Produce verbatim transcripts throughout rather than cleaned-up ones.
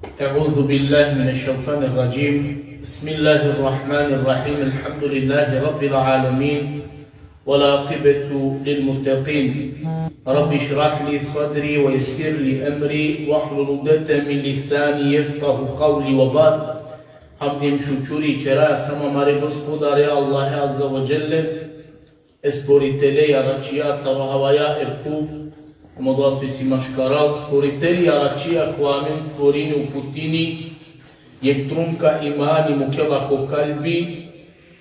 أعوذ بالله من الشيطان الرجيم. بسم الله الرحمن الرحيم. الحمد لله رب العالمين. والعاقبة للمتقين. رب اشرح لي صدري ويسر لي أمري واحلل عقدة من لساني يفقه قولي وبعد. Hamdi hem šukuri ćera samo amare Gospodare Allahe Azze ve Dželle, e Stvoritele jaračija taro havaja e phuv, hem odova so isi maškaral, Stvoriteli jaračija ko amen stvorini, uputini, jekh trunka imani mukela ko kalbi,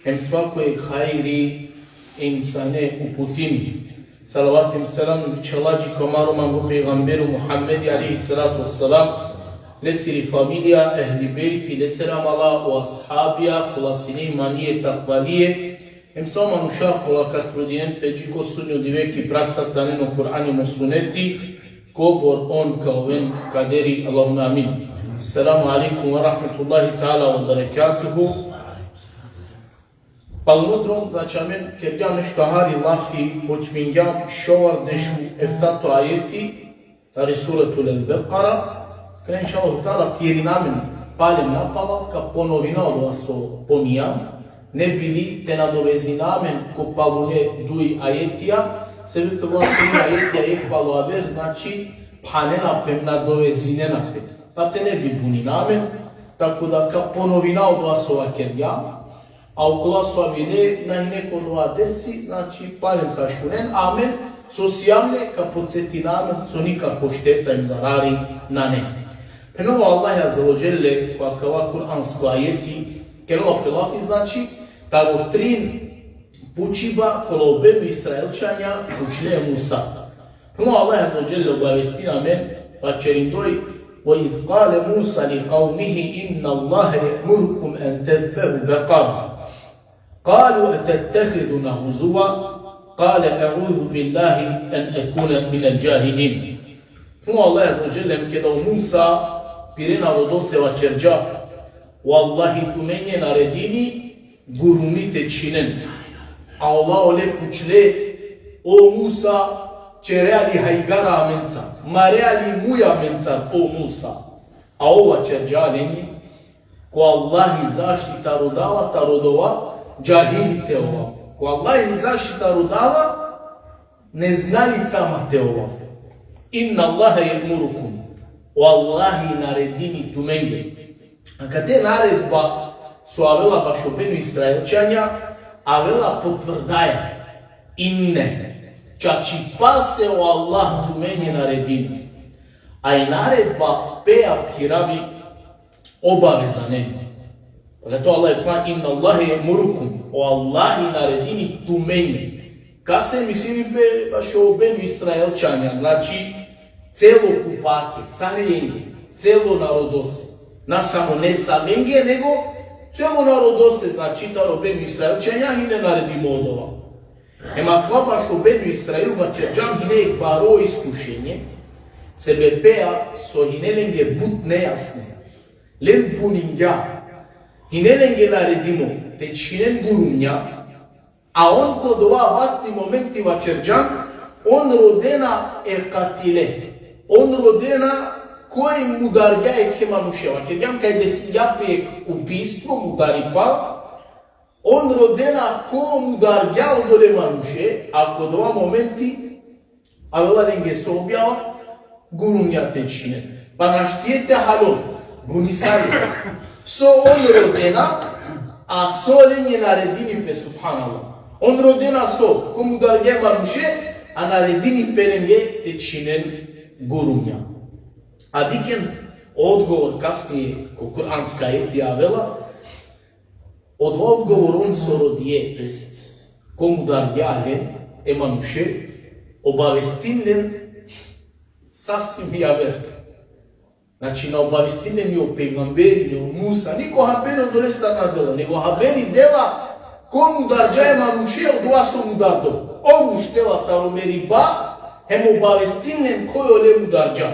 hem svako jekh hajri e insane uputini. Salavat hem selam bičhala dži ko amaro manglo pejgamberi Muhammedi alejhi salatu ve selam, lesiri familija, ehli bejti, lesere amala, o ashabija, kola sine imanije, takvalije, hem sa o manuša kola ka trudinen pe dži ko sudnjo dive ki praksa te anen o Kur'ani hem o suneti, kobor on ka oven kaderi, Allahumme amin. Selamu alejkum ve rahmetullahi teala ve berekatuhu. Palno drom, znači, amen kergjam nešto hari lafi, počmingjam šovardeš u eftato ajeti, tari Suretul El-Bekara, ka inšallahu teala ka irina amen palem napalal, ka ponovina odova so pominjam, ne bi li te nadovezina amen ko palune duj ajetija, sebepi odova duj ajetija jekh palo aver, znači, phanena pe, nadovezinena pe. Pa te ne bi bunina amen, tako da ka ponovina odova so vakergjam, a okola so avile, na hine ko odova dersi, znači, palem ka šunen, amen so sijam le ka podsetina amen so nikako šteta hem zarari nane. Phenela o Allah Azze ve Dželle ko akava kuransko ajeti, kerela pe lafi, znači, taro trin pučiba kola o Benu Israilčanja pučle e Musa. Phenela o Allah Azze ve Dželle, obavestini amen vaćerindoj: وإذ قال موسى لقومه إن الله يأمركم أن تذبحوا بقرة قالوا أتتخذنا هزوا قال أعوذ بالله أن أكون من الجاهلين. Phenela o Allah Azze ve Dželle, hem keda o Musa pire narodose vaćerđa: Vallahi, tumenge naredini gurumni te čhinen. A ola ole pučle: O Musa, ćerea li hajgara amenca, marea li muj amenca, o Musa? A ov vaćerđa lenge: Ko Allahi zaštita rodava, taro dova džahili te ovav. Ko Allahi zaštita rodava, neznalica ma te ovav. Inna Allahe je'murukum. O Allahi naredini tumenge. Akate naredba so avela bašo Benu Israilčanja, avela potvrdaja. Inne, čačipase o Allah tumenge naredini. A i naredba peja phiravi obaveza, neli? Pa zato Allah phenela: Inna Allahe je'murukum. O Allahi naredini tumenge. Kase mislini pe? Bašo Benu Israilčanja, znači, celo kupake, sa lenge, celo narodose. Na samo nesavenge, nego celo narodose, znači, taro Benu Israilčanja hine naredimo odova. Hem akava bašo Benu Israil vaćerđam hine jekh baro iskušenje, sebepi so hine lenge but nejasne. Len buningja. Hine lenge naredimo te čhinen gurumnja, a on ko dova vakti, momenti vaćerđam, on rodena e katile. On rodena koj mudargja jekhe manuše. Vaćerđam kaj desingja pe jekh ubistvo, mudaripa, on rodena ko mudargja odole manuše, a ko dova momenti avela lenge so objava, gurumnja te čhinen. Pa našti te halon, bunisali. So on rodena, a so lenge naredini pe, subhanallah. On rodena so, ko mudargja manuše, a naredini pe lenge te čhinen gurumnja. A dikhen odgovor kasnije ko kuranska ajeti avela, odova odgovor on so rodie, to jest ko mudargja len e manuše, obavestin len sasvim javer. Znači, na obavestin len ni o pejgamberi, ni o Musa, niko haberi odolestar na dela, nego haberi dela ko mudargja e manuše, odova so mudardo. Ov uštela taro meriba, hem obavestin len koj ole mudargja.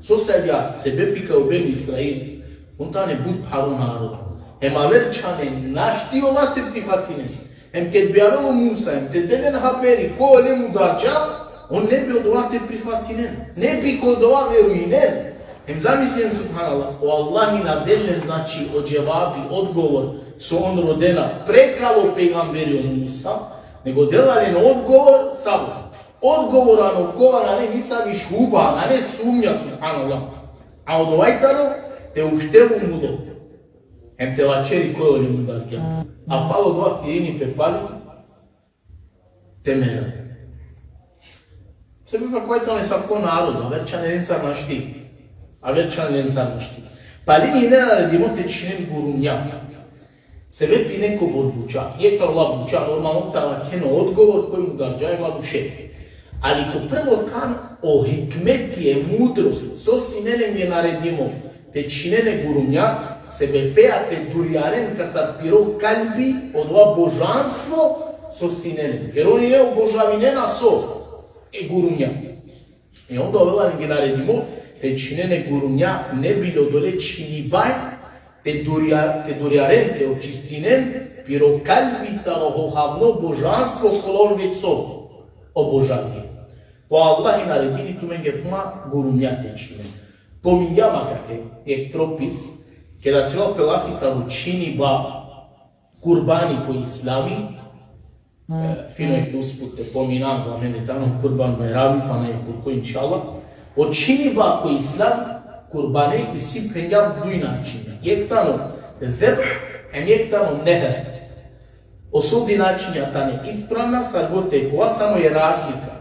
Sose agjaar? Sebepi kaj o Benu Israil, on tane but pharo narodo. Hem aver čhane našti ola te prifatinen. Hem ked bi avelo Musa, hem te del len haberi koj ole mudargja, on ne bi odova te prifatinen. Ne bi ko dova verujinen. Hem zamislin, subhanallah, o Allahi na del len, znači, o dževabi, odgovor, so on rodena prekalo pejgamberi o Musa, nego dela len odgovor, sabor. Odgovor ano kova nane nisavi šuba, nane sumnja, subhanallah. A odova i tano te uštel u mudo. Hem te vaćeri koj ole mudargja. A palo odova te irini pe pali, te mere. Sebepi kova i tano asavko narodo, aver čhane lencar našti. Aver čhane lencar našti. Pali ine naredimo te čhinen gurumnja. Sebepi nekobor buća. Jekh taro ola buća, normalno, te arakhen odgovor koj mudargja e manuše. Ali ko prvo than o hikmeti, e mudrost, so sine lenge naredimo te čhinen e gurumnja, sebepea te durjaren katar piro kalbi odova božanstvo so sine len. Jer oni le obožavinena so? E gurumnja. E onda ovela lenge naredimo te čhinen e gurumnja, ne bi li odole čhinibaja te durja-, te durjaren, te očistinen piro kalbi taro hohavno božanstvo kola on već so obožavini. Pa o Allahi naredini tumenge, puma, gurumnja te čhinen. Pomingjam akate jekh propis, keda ačhilo pe lafi taro čhiniba kurbani ko islami, e, fino jekh usput te pominam, amen tano Kurban Bajrami, pana jekh kurko, inšallah. O čhiniba ko islam kurbane isi, phengjam, duj načinja. Jekh tano zebh, hem jekh tano nehr. O so duj načinja tane ispravna, sar god te kova, samo e razlika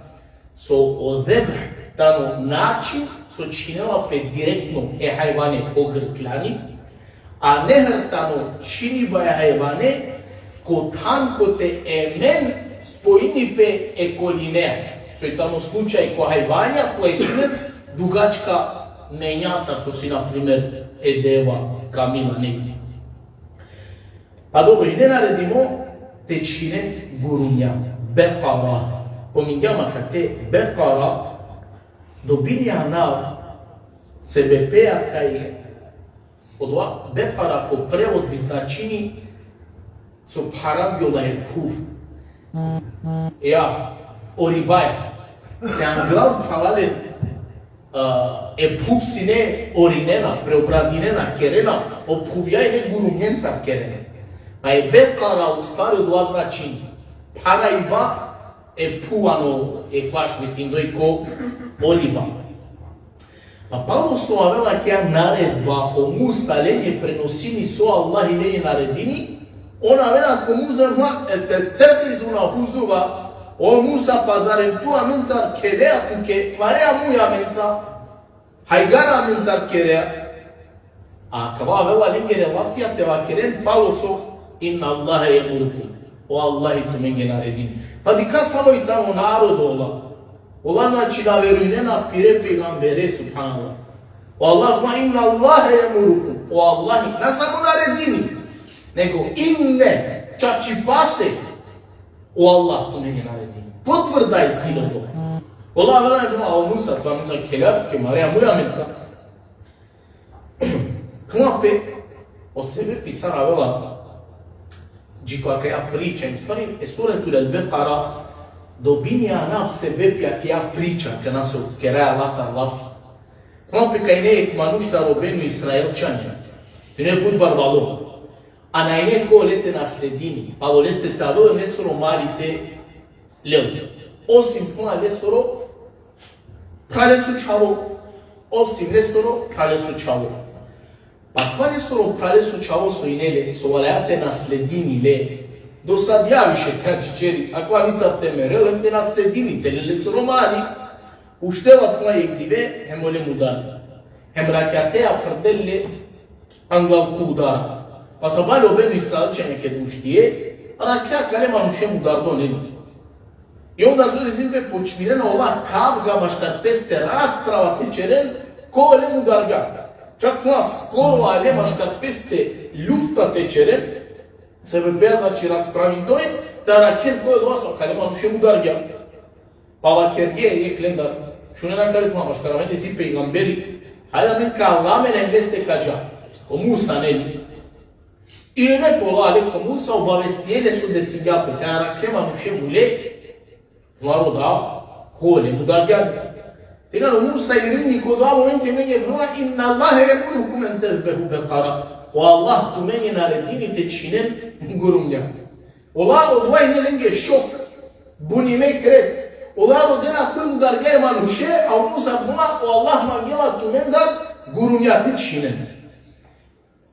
so o zebh tano način so čhinela pe direktno e hajvane ko grkljani, a nehr tano čhiniba e hajvane ko than kote e men spojini pe e kolinea. So i tano slučaj ko hajvanja, kova isi len dugačka menja, sar so si, na primer, e deva, kamila, negde. Pa dobro, ine naredimo te čhinen gurumnja. Bekara. Pomingjam akate, bekara dobini anav sebepea kaj odova bekara ko prevod bi značini so pharavgjola e phuv. Ja, o ribaja. Se anglal phralalen, a, e phuv sine orinena, preobradinena, kerena o phuvja, ine gurumnjencar kerena. Pa e bekara u stvari odova značini. Pharaiba e phuv ano ekvaš, mislim, doj ko o riba. Pa palo so avela akaja naredba, o Musa lenge prenosini so Allahi lenge naredini, on avela ko Musa, ma, etettehizuna huzuva, o Musa, pazaren tu amencar khelea tuke, marea muj amenca, hajgara amencar kerea. A kava avela lengere lafija te vakeren palo so, inna Allahe jemurukum. O Allahi tumenge naredini. Pa dikha savo i tano narodo ola. Ola, znači, na verujnena pire pejgambere, subhanallah. O Allah, ma inna Allahe jemurukum. O Allahi, na samo naredini, nego inne, čačipase, o Allah tumenge naredini. Potvrda isi le to. Ola avela, o Musa, tu amenca khelea tuke, marea muj amenca. Kama pe, o sebepi sar avela dži ko akaja priča, u stvari, e Suretul El-Bekara dobini anav sebepi akaja priča, kana so keraja latar lafi. Kama pe, kaj ine jekh manuš taro Benu Israilčanja, ine but barvalo. A nane ko ole te nasledini, palo leste te avel hem lesoro mali te lel. Osim, puma, lesoro phraleso čhavo. Osim lesoro phraleso čhavo. Pa akava lesoro phraleso čhavo so ine le, so valaja te nasledini le, dosadija više te adžićeri, akava nisar te merel, hem te nasledini, te lel lesoro mali. Uštela, puma, jekh dive, hem ole mudargja. Hem rakjateja frdel le anglal ko udara. Pa sabale o Benu Israilčanja ked uštije, rakle akale manuše mudardo, neli. I onda so desini pe, počminena ola kavga maškar peste, rasprava te ćeren ko ole mudargja. Čak, puma, skoro ale maškar peste lufta te ćeren, sebepea, znači, raspravindoj, te arakhen koj odova so akale manuše mudargja. Pa vakerge jekh lendar, šunen akale, puma, maškar amende isi pejgamberi, hajde amen ka ala amen hem leste ka dža. O Musa, neli. I ine kola ale ko Musa, obavestije le so desingja pe, kaj arakhle manuše mule, puma, roda, ko ole mudargja. Tegani o Musa irini ko dova momenti, amenge: "Inna Allahe je'murukum en tezbehu bekara." O Allah tumenge naredini te čhinen gurumnja. Ola odova ine lenge šok, bunime kret. Ola rodena koj mudargja e manuše, a o Musa phenela: "O Allah mangela tumendar gurumnja te čhinen."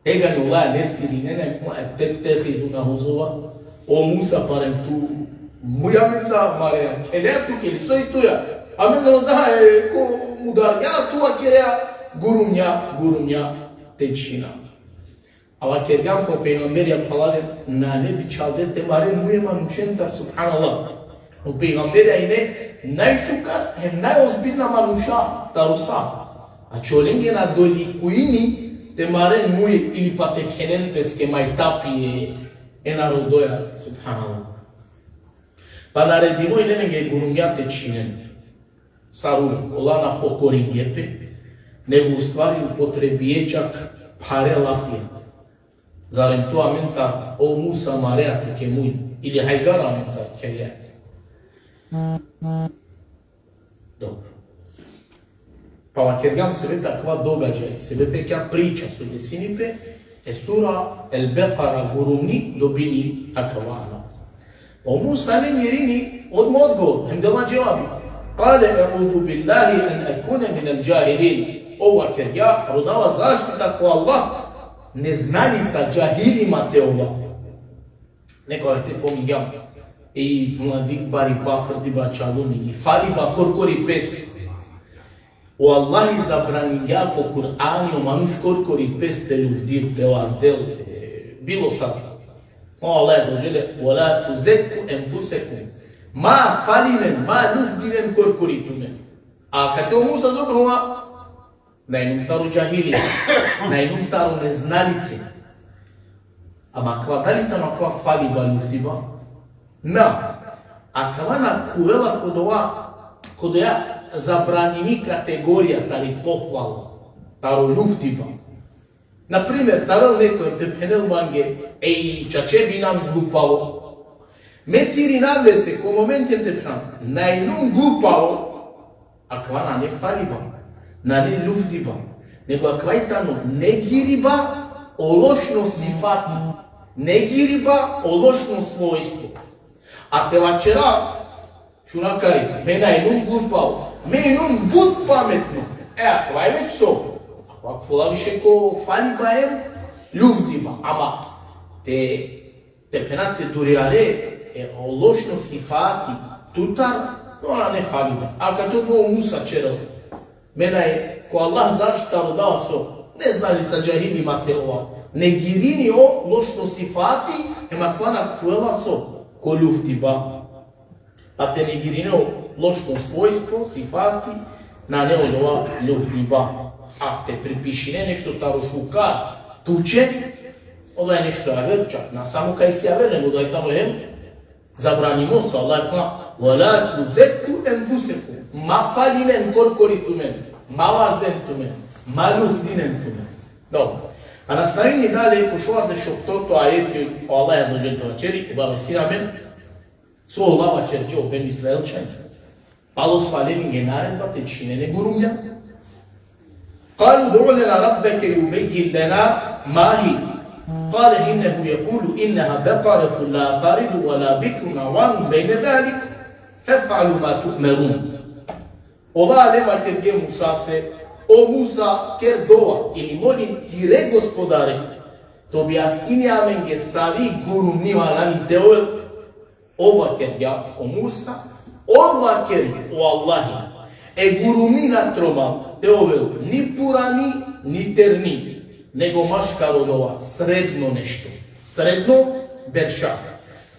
Tegani ola lese irinena, phenena: "Etettehiduna huzuva? O Musa, parem tu muj amenca mareja, khelea tu, khelea, soj tuja? Amen roda e ko mudargja, tu vakerea gurumnja, gurumnja te čhina." A vakergjan ko pejgamberja, phralalen: "Nane bičhalde te maren muj e manušencar, subhanallah." O pejgamberja ine najšukar hem najozbiljna manuša taro sa. A čolenge na dolikujini te maren muj ili pa te khelen peske majtapi e, e narodoja, subhanallah. Pa naredimo ine lenge gurumnja te čhinen. Sar uvek, ola na pokoringje pe, nego u stvari upotrebingje čak phare lafija. Zarem tu amencar, o Musa, mareja tuke muj, ili hajgara amencar khelea? Dobro. Pa vakergjam sebepi akava događaj, sebepi akaja priča so desini pe, e sura El-Bekara gurumni dobini akava anav. O Musa alejhi selam irini odma odgovor, hem dela dževabi. Kale: "Euzu billahi en ekune minel džahilin." Ov vakergja: "Rodava zaštita ko Allah, neznalica, džahili ma te ova." Neko te pomingjam, i mladik baripa, frdiba čaluni, i faliba korkori pes. O Allahi zabraningja ko Kur'ani o manuš korkori pes te lufdil, te vazdel, te bilo sar. O Allah azze ve dželle: "Ve la tuzekku enfusekum." Ma falinen, ma lufdinen korkori tumen. A kate o Musa so phenela: "Na inum taro džahili, na inum taro neznalice." Ama akava, dali tano akava faliba, lufdiba? Na. Akava nakhuvela ko dova, ko doja zabranimi kategorija tari pohvala, taro lufdiba. Na primer, te avel nekoj te phenel mange: "Ej, čače, bi injan glupavo." Me te irinav lese ko momenti te phena: "Na inum glupavo." Akava nane faliba, nane lufdiba, nego akava i tano negiriba o lošno sifati, negiriba o lošno svojstvo. A te vaćera: "Šun akari, me na inum glupavo, me inum but pametno." E, akava i već so? Akava khuva više ko faliba em lufdiba. Ama te te phena te durjare e o lošno sifati tutar, to nane faliba. A kate o Musa ćerel: "Me nane ko Allah zaštita rodava so, neznalica, džahili ma te ova." Negirini o lošno sifati, hem akava nakhuvela so? Ko lufdiba. A te negirine o lošno svojstvo, sifati, nane odova lufdiba. A te pripišine nešto taro šukar tuće, odova i nešto aver, čak na samo kaj si aver, nego odova i tano hem zabranimo, so Allah phenela: "Ve la tuzekku enfusekum." Ma falinen korkori tumen, ma vazden tumen, ma lufdinen tumen. Dobro. A nastavini dalje ko šovardeš oftoto ajeti, o Allah azze ve dželle vaćeri, obavestini amen so ola vaćerđe o Benu Israilćanja. Palo so alenge naredba te čhinen e gurumnja. Kalu: "Ud'u lena rabbeke jubejjin lena ma hi." Kale: "Innehu jekulu inneha bekaretun la faridu ve la bikrun avanun bejne zalik. Fef'alu ma tu'merun." Ola ale vakerge Musase: "O Musa, ker dova ili molin tire Gospodare te objasnini amenge savi gurumni valjani te ovel." Ov vakergja, o Musa, ov vakeri: "O Allahi, e gurumni na tromal te ovel ni purani, ni terni, nego maškar odova, sredno nešto, sredno berša.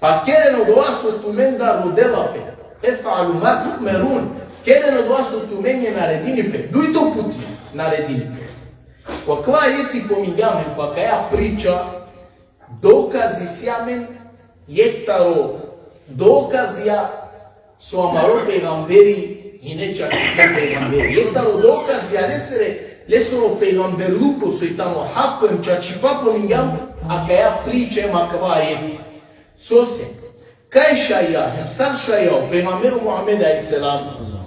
Pa keren odova so tumendar rodela pe, ef'alu ma tu'merun, keren odova so tumenge naredini pe." Dujto puti naredini pe. Ko akava ajeti pomingjam, ko akaja priča, dokazi si amen, jekh taro dokazija so amaro pejgamberi hine čačipo pejgamberi. Jekh taro dokazija lesere, lesoro pejgamberluko so i tano hako em čačipa, pomingjam akaja priča em akava ajeti. Sose, kaj šaja, hem sar šaja o pejgamberi Muhammed alejhi selam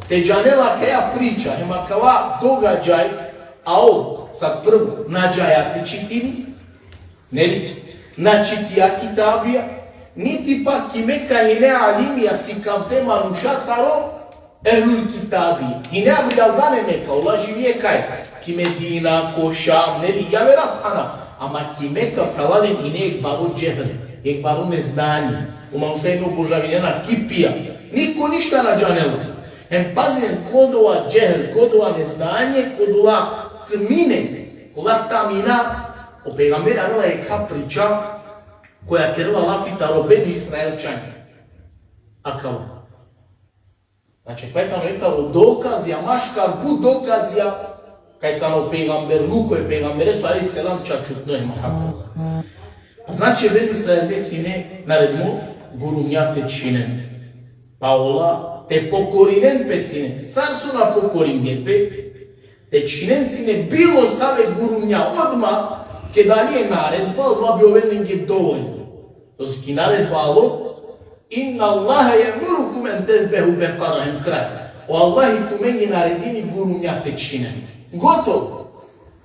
Te džanela kaja priča, hem akava događaj, a ov, sad prvo, na džaja te čitini, neli? Na čitija kitabija, niti pak ki Meka hine alimija, sikavde manuša taro ehlul kitabi. Hine avrijaldane Meka, ola živije kaj? Ki Medina, ko Šam, neli, javera thana. Ama ki Meka, phralalen, hine jekh baro džehl, jekh baro neznanje. O manuša hine obožavinena kipija. Niko ništa na džanela. Hem pazinen, ko dova džehl, ko dova neznanje, ko dova tmine, ko dova tamina, o pejgamberi avela jekha priča, koja kerela lafi taro Benu Israilčanja. Akava. Znači, pa tano jekh taro dokazija, maškar but dokazija, kaj tano pejgamberluko e pejgambereso, alejhi selam, čačutno hem. Pa znači, Benu Israilde sine naredimo gurumnja te čhinen. Pa ola te pokorinen pe sine. Sar so na pokoringe pe, te čhinen sine bilo save gurumnja odma, keda ali e naredba, odma bi ovel lenge dovoljno. To jest ki naredba alo, inna Allahe je'murukum en tezbehu bekara, hem kraj. O Allahi tumenge naredini gurumnja te čhinen. Gotovo.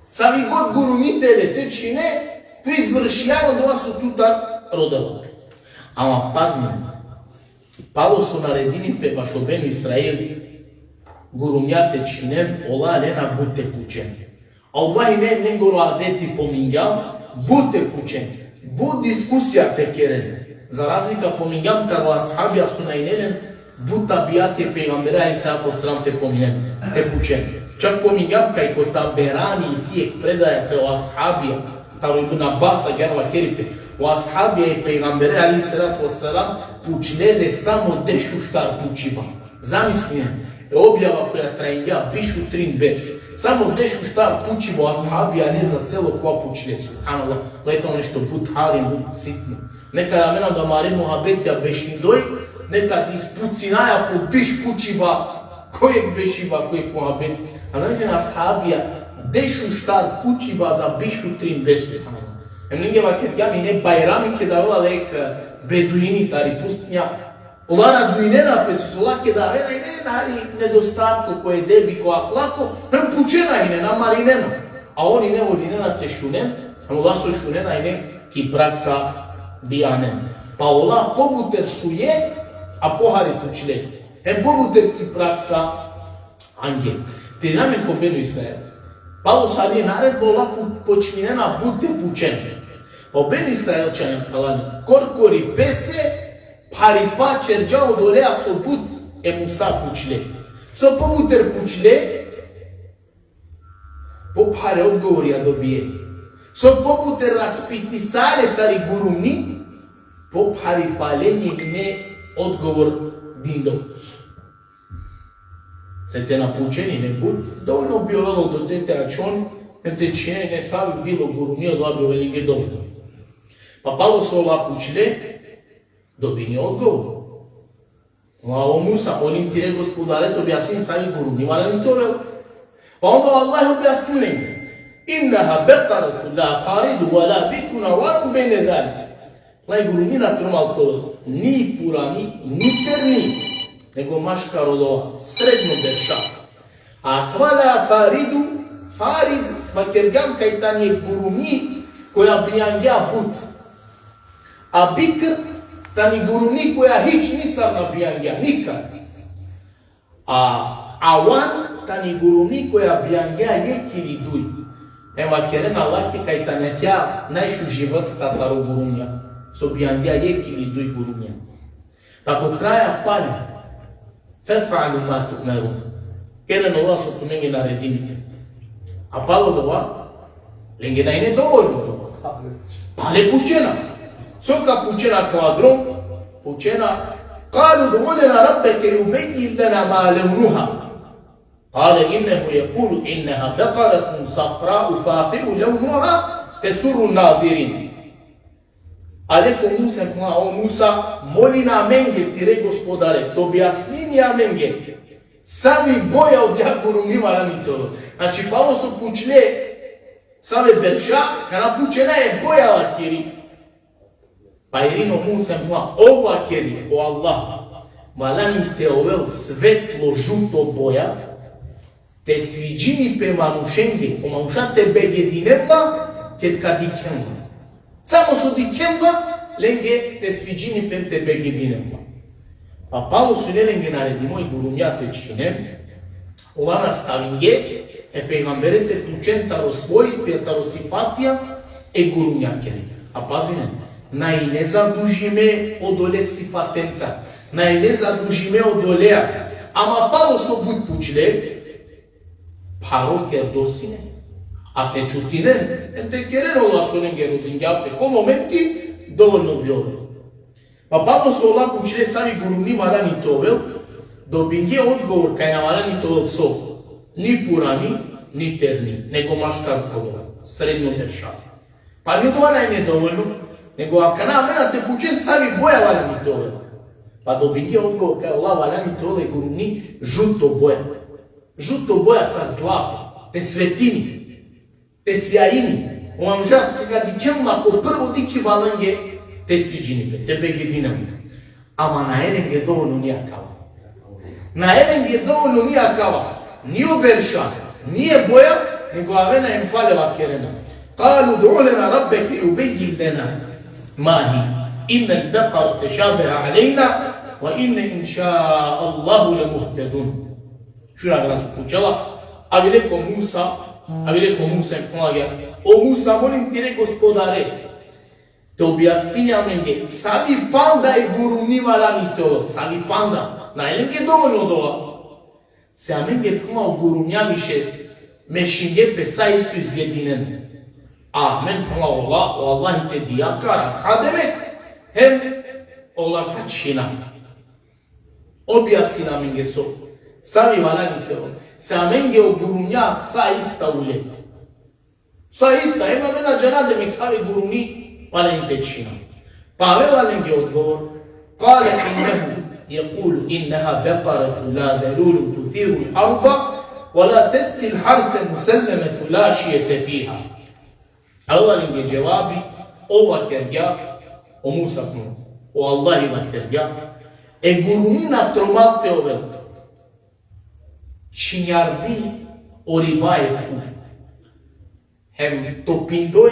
Savi god gurumni te le te čhine, tu izvršinđa odova so tutar rodela. Ama pazinen, palo so naredini pe bašo Benu Israil gurumnja te čhinen, ola lena but te pučen. A ola hine lengoro adeti, pomingjam, but te pučen, but diskusija te keren. Za razlika, pomingjam, taro ashabija so na ine len but tabijati e pejgambere alejhi salatu ve selam te pominen, te pučen. Čak pomingjam kaj ko Taberani isi jekh predaja kaj o ashabija, taro Ibn Abbas agjaar vakeri pe, o ashabija e pejgambere alejhi salatu ve selam pučle le samo dešuštar pučiba. Zamislinen, e objava koja trajingja biš u trin berš. Samo dešuštar pučiba o ashabija le za celo kova pučle, subhanallah. Pa eto nešto but hari, but sitno. Nekad amen da mare muhabetija bešindoj, nekad ispucinaja po biš pučiba, kojek bešiba, kojek muhabeti. A zamislinen, ashabija dešuštar pučiba za biš u trin berš, subhanallah. Em lenge vakergjam, ine Bajrami keda avela le jekh beduini tari pustinja, ola raduinena pe so ola keda avena, ine hari nedostatko ko edebi, ko ahlako, hem pučena ine, na marinena. A on ine volinena te šunen, hem ola so šunena ine ki praksa bi anen. Pa ola pobuter šuje, a pohari pučle. Hem pobuter ki praksa ange. Te irina amen ko Benu Israil. Palo so ali naredba, ola pu-, počminena but te pučen. Pa o Benu Israilčanja, phralalen, korkori pese pharipa ćerđa odolea so but e Musa pučle. So pobuter pučle, pophare odgovorija dobije. So pobuter raspitisale tari gurumni, pophari palenge ine odgovor dindo. Se te na pučen ine but, dovoljno bi ovelo dote te ačhon, hem te čhinen ine savi bilo gurumni, odova bi ovel lenge dovoljno. Pa palo so ola pučle, dobini odgovor. Ola: O Musa, molim tire Gospodare te objasnin savi gurumni valjani te ovel. Pa onda o Allah objasnini lenge: Inneha bekaretun la faridu ve la bikrun avanun bejne zalik. Laj gurumni na tromal te ovel ni purani, ni terni, nego maškar odova, srednjo berša. Akava la faridu, farid, vakergjam kaj tani gurumni koja bijangja but. A bikr tani gurumni koja hič nisar na bijangja, nikad. A avan tani gurumni koja bijangja jekh ili duj. Em vakerena lake kaj tani akaja najšuži vrsta taro gurumnja, so bijangja jekh ili duj gurumnja. Pa ko kraja pali: Fef'alu ma tu'merun. Keren odova so tumenge naredini pe. A palo dova, lenge na ine dovoljno. Pale pučena. So ka pučena akava drom? Pučena: Kalu ud'u lena rabbeke jubejjin lena ma levnuha. Kale innehu jekulu inneha bekaretun safra'u faki'u levnuha tesurru nazirin. Ale ko Musa, pa: O Musa, molin amenge tire Gospodare te objasnini amenge savi boja odija gurumni valjani te ovel. Znači, palo so pučle save berša, kana pučena e boja, vakeri. Pa irino Musa, pa ov vakeri: O Allah, Valjani te ovel svetlo žuto boja, te sviđini pe manušenge, o manuša te begedinen la, ked ka dikhen la. Samo so dikhen la, lenge te sviđini pe, te begedinen la. Pa palo sine lenge naredimo i gurumnja te čhinen, ola nastavinge, e pejgambere te pučen taro svojstvija, taro sifatija e gurumnjakere. A pazinen, na ine zadužime odole sifatenca, na ine zadužime odolea, ama palo so but pučle, pharo kerdo sine. A te čutinen, em te keren ola so lenge rodingja pe, ko momenti, dovoljno bi ovel. Pa palo so ola pučle savi gurumni valjani te ovel, dobinge odgovor kaj na valjani te ovel so, ni purani, ni terni, nego maškar odova, srednjo berša. Pa ni odova na ine dovoljno, nego akana amen te pučen savi boja valjani te ovel. Pa dobinge odgovor kaj ola valjani te ovel e gurumni žuto boja. Žuto boja sar zlato, te svetini, te sjajini. O manuša ked ka dikhen la ko prvo dikhiba lenge, te sviđini pe, te begedinen la. Ama nae lenge dovoljno ni akava. Nae lenge dovoljno ni akava. Ni o berša, ni e boja, nego avena em pale vakerena: قالوا ادع لنا ربك يبين لنا ما هي إن البقرة تشابه علينا وإنا إن شاء الله لمهتدون. Šuna akana so pučela, avile ko Musa, avile ko Musa em phenela: O Musa, molim tire Gospodare, te objasnini amenge, savi panda e gurumni valjani te ovel, savi panda, nae lenge dovoljno odova. Se amenge, phenela, o gurumnja više mešinge pe, sa isto izgledinen. A amen, phenela, ola, o Allahi te di jakar, ka demek, hem ola ka čhina. Objasnin amenge so, savi valjani te ovel. Se amenge o gurumnja sa ista ule. Sa ista, hem amen na džana demek save gurumni valjani te čhina. Pa avela lenge odgovor: قال إنه يقول إنها بقرة لا ذلول تثير الأرض ولا تسقي الحرث مسلمة لا شية فيها. Avela lenge dževabi, ov vakergja, o Musa, o Allahi vakergja: E gurumni na tromal te ovel čhinjardi o riba e phuv, hem topindoj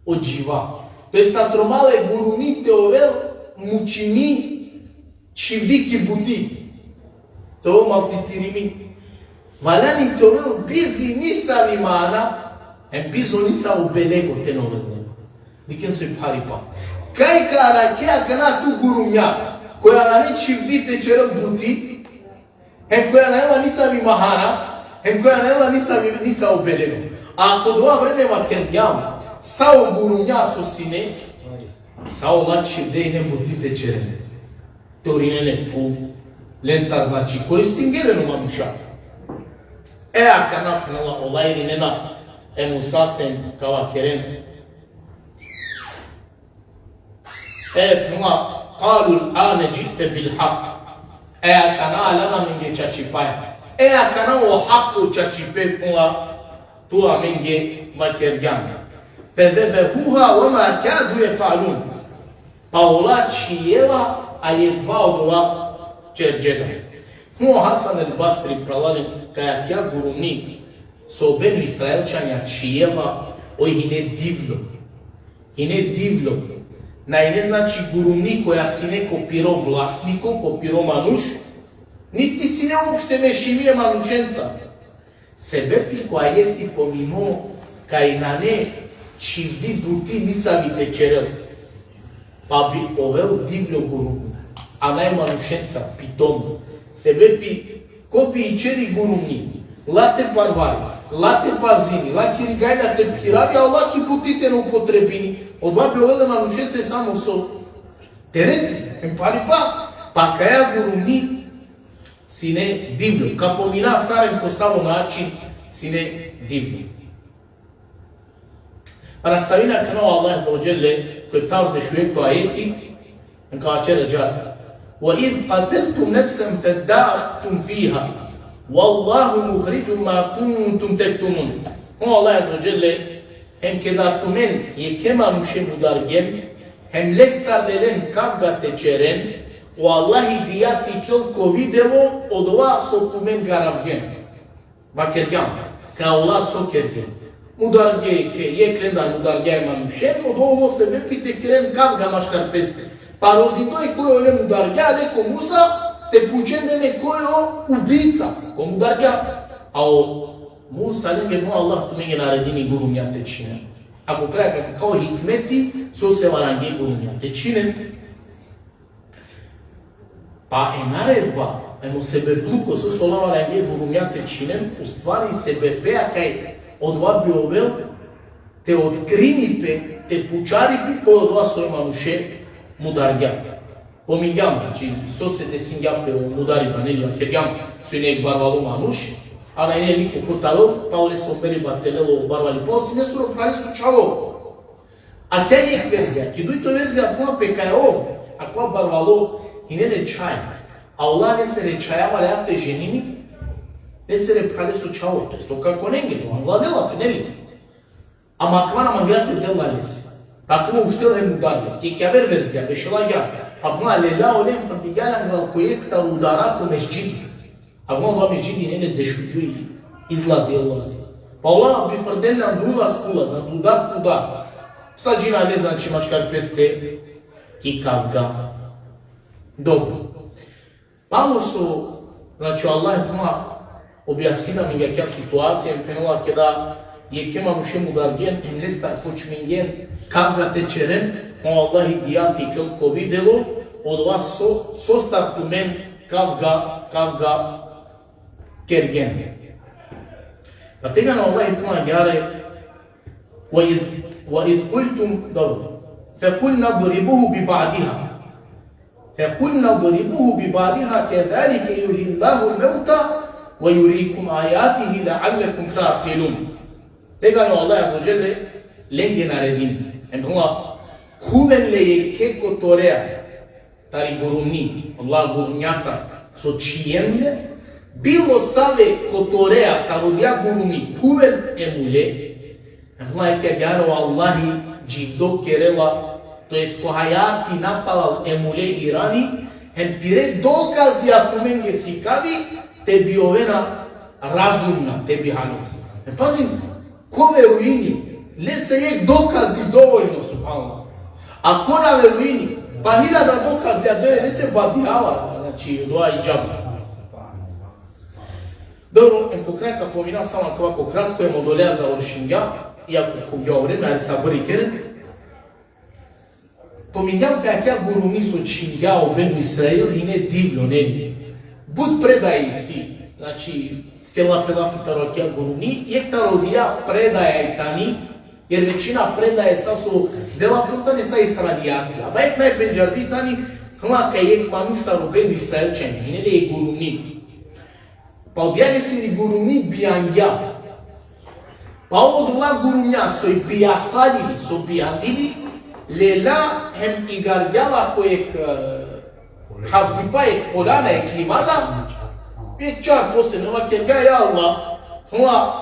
o dživa. To jest na tromal e gurumni te ovel mučimi čhivdi ki buti. Te ovel maltretirimi. Valjani te ovel bizi nisavi mana, hem bizo nisavo belego te na ovel. Dikhen soj pharipa. Kaj ka arakhe akana tu gurumnja, koja nane čhivdi te ćerel buti, hem koja nane la nisavi mahana, hem koja nane la nisavi, nisavo belego. A ko dova vreme vakergjam, sa o gurumnja so sine, sa ola čhivde ine buti te ćeren. Te urinen e phuv, lenca, znači, koristingje len o manuša. E, akana, phenela, ola irinena e Musase ka vakeren: E, phenela, قالوا الآن جئت بالحق. E, akana aljan amenge čačipaja. E, akana o hako čačipe, phenela, tu amenge vakergjan. فذبحوها وما كادوا يفعلون. Pa ola čhijela, a jedva odova ćerđe da. Mo Hasan el Basri, phralalen, kaj akija gurumni so Benu Israilčanja čhijela, oj hine divlo. Hine divlo. Na hine, znači, gurumni koja sine ko piro vlasniko, ko piro manuš, niti sine uopšte mešimi e manušenca. Sebepi ko ajeti pominimo kaj nane čhivdi buti nisavi te ćerel. Pa bi ovel divlo gurumni, a naj manušenca, pitom. Sebepi ko bi ićeri gurumni, la te parvari, la te pazini, la ki rigajla te phiravi, a la ki buti te na upotrebini, odova bi ovel e manušese samo so tereti, em paripa, pa kaja gurumni sine divlo. Ka pomina sar em ko savo način sine divlo. Pa nastavini akana o Allah Azze ve Dželle, ko taro dešuekto ajeti, em ka vaćeri ađahar: وإذ قتلتم نفسا فادارأتم فيها والله مخرج ما كنتم تكتمون. O Allah Azze ve Dželle, em keda tumen jekhe manuše mudargjen, hem lestar lelen kavga te ćeren, O Allahi dija te iklel ko videlo odova so tumen garavgen. Vakergjam, kaj ola so kergje. Mudargje, ke jekh lendar mudargja e manušen, odova sebepi te keren kavga maškar peste. Pa rodindoj koj ole mudargja, ale ko Musa, te pučen dene koj o ubica, ko mudargja. A o Musa lenge, mo Allah tumenge naredini gurumnja te čhinen. Ako kraj ka, ka o hikmeti, so se varange gurumnja te čhinen. Pa e naredba, em o sebepluko so, so ola varange gurumnja te čhinen, u stvari sebepea kaj odova bi ovel te otkrini pe, te pučari pe koj odova so e manuše mudargja. Pomingjam, znači, so se desingja pe o mudariba, neli, vakergjam so ine jekh barvalo manuš, a na ine niko kotaro, pa ole so meriba te lel o barvalipa, osim lesoro phraleso čhavo. A kaj jekh verzija, ki dujto verzija, akava pe kaj ov, akava barvalo, ine le čhaj. A ola lesere čhaja valjea te ženini lesere phraleso čhavo, to jest o kakonenge, to angla dela pe, neli? Ama akava na mangla te del la lese. Pa akava uštel hem udargja. Ki jekh javer verzija, bešela agjaar. Akava lela ole, frndigja le anglal ko jekh taro udara ko mesdžidi. Akava o mesdžidi ine le dešudžu izlazi, ulazi. Pa ola bi frnden le andar ulaz, ulaz, andar udar, udar. Sa džina le, znači, maškar peste ki kavga. Dobro. Palo so, znači, Allah e puma objasnini amenge akaja situacija, em phenela keda jekhe manuše mudargjen, em lestar počmingjen kavga te čeren, o Allahi dija te iklel ko videlo, odova so, sostar tumen kavga, kavga kergjen. Pa tegani o Allah e puma agjaar, وإذ، وإذ قلتم، dobro. فقلنا اضربوه ببعضها. فقلنا اضربوه ببعضها كذلك يحيي الله الموتى ويريكم آياته لعلكم تعقلون. Tegani o Allah azze ve dželle lenge naredini. Em huma, khuven le jekhe kotorea tari gurumni, Allah gurumnjata so čhijen le, bilo save kotorea taro odija gurumni khuven em ule, Allah e ka garo Allahi dživdo kerela, to jest ko hajati napalal em ule irani, hem pire dokazija tumenge sikavi, te bi ovena razumna, te bi halo. E pazin, ko verujini, lese jekh dokazi dovoljno, subhanallah. A ko na verujini, pa hiljada dokazija dene, lese badihava, znači, dova i džaba. Dobro, em pokraj ka pomina samo akava kratko, em odoleja završingja, iako khuvgja o vreme, ali sabri keren. Pomingjam kaj akaja gurumni so čhingja o Benu Israil, ine divno, neli? But predaja isi, znači, kela pe lafi taro akaja gurumni, jekh taro odija predaja i tani, jer većina predaja sa so dela pe tane sa Israilijati. Ama jekh najpendžardi tani, huma kaj jekh manuš taro Benu Israilčanja, ine le jekh gurumni. Pa odija lesiri gurumni bijangja. Pa odola gurumnja so i bijasalili, so bijandili, lela hem igardja la ko jekh, e, havdipa, jekh poljana, jekh livada, jekh čar posebno, vakergja: Ja Allah, huma,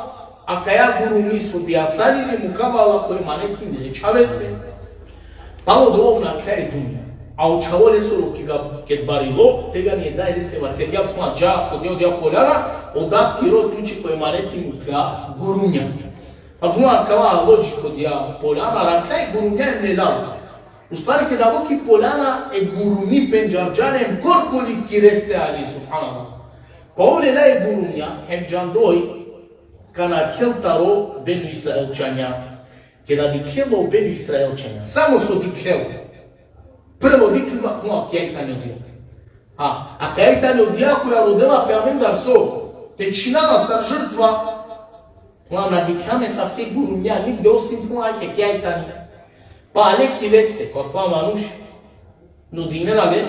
akaja gurumni so bijasalili, mukava la ko emaneti mile čhavese. Palo dova ov nakhlja e dunja. A o čhavo lesoro keda, ked barilo, tegani e daj lese vakergja: Puma, dža ko odija, odija poljana, oda tiro tuće ko emaneti mukhlja gurumnja. Pa puma, akava alo dži ko odija poljana, rakhlja e gurumnja em lela la. U stvari, keda alo ki poljana, e gurumni pendžarđa le em korkori ki reste ali, subhanallah. Pa ov lela e gurumnja, hem džandoj, ka nakhel taro Benu Israilčanja. Keda dikhlel o Benu Israilčanja, samo so dikhlel, prvo dikhlel, ma, huma, akaja i tani odija. A, akaja i tani odija koja rodela pe amendar so, te čhina la sar žrtva, huma, na dikhlja me asavke gurumnja nigde osim, huma, akaja i tani. Pa ale ki leste, ko akava manuš, nudinena le,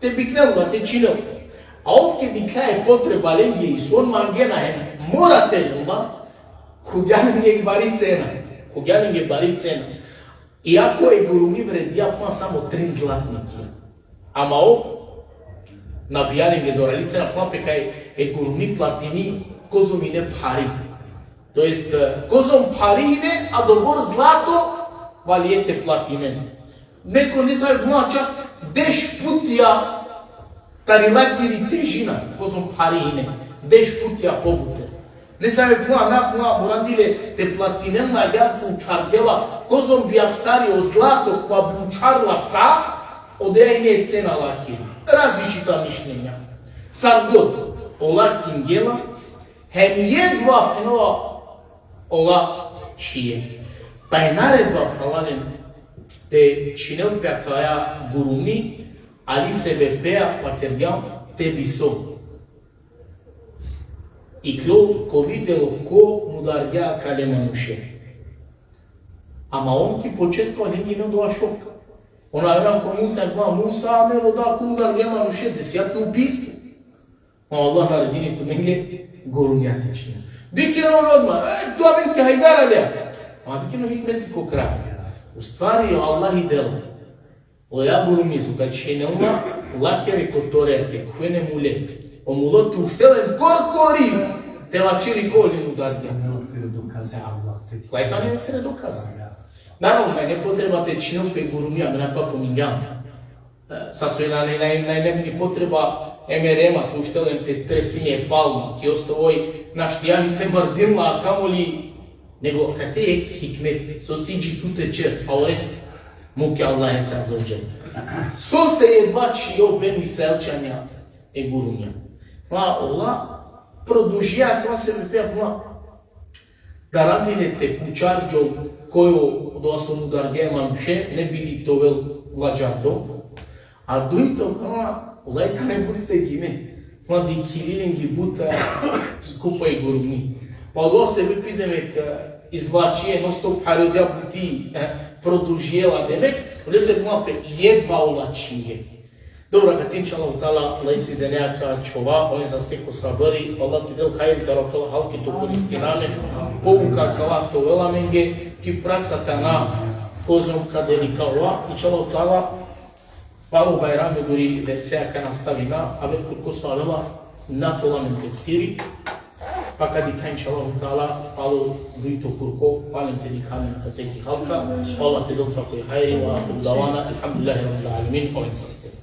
te biknel la, te čhinel. A ov ked dikhlja e potreba lenge i so on mangena hem mora te lel la, khuvgja lenge bari cena. Khuvgja lenge bari cena. Iako e gurumni vredija, puma, samo trin zlatnikija. Ama ov na bija lenge zorali cena, puma, pe kaj e gurumni platini kozom ine phari. To jest, e, kozom phari ine, adobor zlato valjea te platinen. Neko nesave, puma, čak deš putija Tari lakiri težina, kozom phari hine, deš putija pobuter. Nesave phenela, na phenela, morandile te platinen la agjaar so učhardela, kozom bi astari o zlato, kova bi učharla sa, odoja hine cena lakiri. Različita mišljenja. Sar god, ola kingela, hem jedva phenela ola čhije. Pa i naredba phralalen te čhinel pe akaja gurumni, ali sebepeja vakergjam te bi so. Iklol ko videlo ko mudargja akale manuše. Ama on ki početko lenge ine odova šok. On avena ko Musa, phenela: Musa, amen oda ko mudargja manuše, desija pe ubistvo. Ma Allah naredini tumenge gurumnja te čhinen. Dikhen on odma, e, tu amen ki hajgara lea. Ama dikhen o hikmeti ko kraj. U stvari, o Allah i dela oja gurumni so ka čhinel la, lakere kotore te khuven e mule. O mulo te uštel len korkori, te vaćeri ko le mudargja. Laj tane sere dokaza. Naravno, nane potreba te čhinel pe gurumni, amen akava pomingjam. E, sa so nane, nane, nane ni potreba e merema, te uštel len te tresini e palma, ki osnovoj našti ani te mrdin la, a kamoli, nego akate jekh hikmeti, so si dži tut te ćer, a o rest muke Allahese azze ve dželle. Sose jedva čhije o Benu Israilćanja e gurumnja. Ma ola produžija akava sebepi, ma darandile te pučarđol koj odova so mudargja e manuše, ne bi li te ovel ladžardo. A dujto, ma, ola i tane but stegime. Ma dikhile lengi but skupa i gurumni. Pa odova sebepi, demek, izvlačije, non stop harodja buti, e, produžije la, demek, olese, ma, pe jedva ola čhinge. Dobro, akate inšallah teala, Allah isi dženeja ka čhova, oven saste ko sabri, Allah te del hajri taro akala halke te koristina amen, pouka akala te ovel amenge, ki praksa te ana, kozom ka dedikava, inšallah teala, palo Bajrami duri derseja ka nastavina, aver kurko so avela, na te ovel amen tefsiri, pa ka dikha inšallah teala, palo dujto kurko, palem te dikha amen akate ki halka, Allah te del svakoj hajri, ve ahiru davana, elhamdulillahi rabbil alemin, oven saste.